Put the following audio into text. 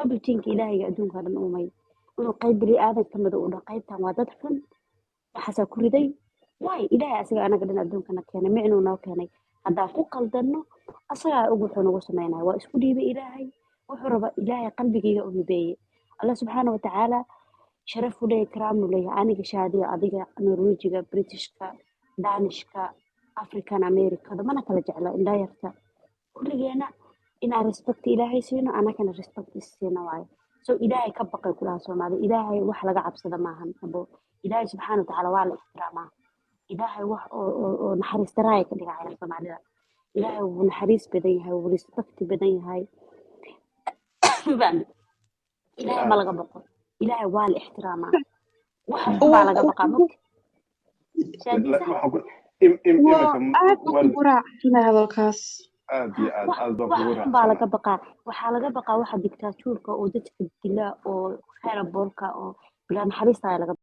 How do you think Ilaahayga adduunka dhan uumay inuu qayb bini aadan ka mida u dhaho, "Qaybtan waa dad xun, waxaasaa ku riday"? Waay, Ilaahay asaga anaga dhan adduunkana keenay, micnuu noo keenay. Haddaan ku qaldanno, asagaa og wuxuu nagu sameynaya. Waa isku dhiibay Ilaahay, wuxuu rabaa Ilaahay qalbigayga u hibeeye. Allah subxaana watacaala sharaf u leeyahay, karaam u leeyahay. Aniga Shaadiya, adiga, Norwejiga, Britishka, Danishka, African Americada, mana kala jecla indhayarta, kulligeena inaan respect Ilaahay siino, anagana respect is siino waayo. So Ilaahay ka baqay kulaha Soomaali. Ilaahay wax laga cabsada maahan abo. Ilaahay subxaana watacaala waa la ixtiraamaa. Ilaahay wax oo naxariis daraaya ka dhigaya Soomaalida. Ilaahay wuu naxariis badan yahay, wuu respect badan yahay. Fahmi? Ilaahay ma laga baqo, Ilaahay waa la ixtiraamaa. Waxa xun baa laga baqaa, mogta Shaadisa. Waxaan ku im Waa imika aad baan waa kugu raacsanahay hadalkaas. Aad iyo aad wax aad baan wax kugu xun baa laga raacsanahay. Baqaa, waxaa laga baqaa waxa dictaatuurka oo dadka dila oo xeeraboolka oo bilaa naxariista ayaa laga.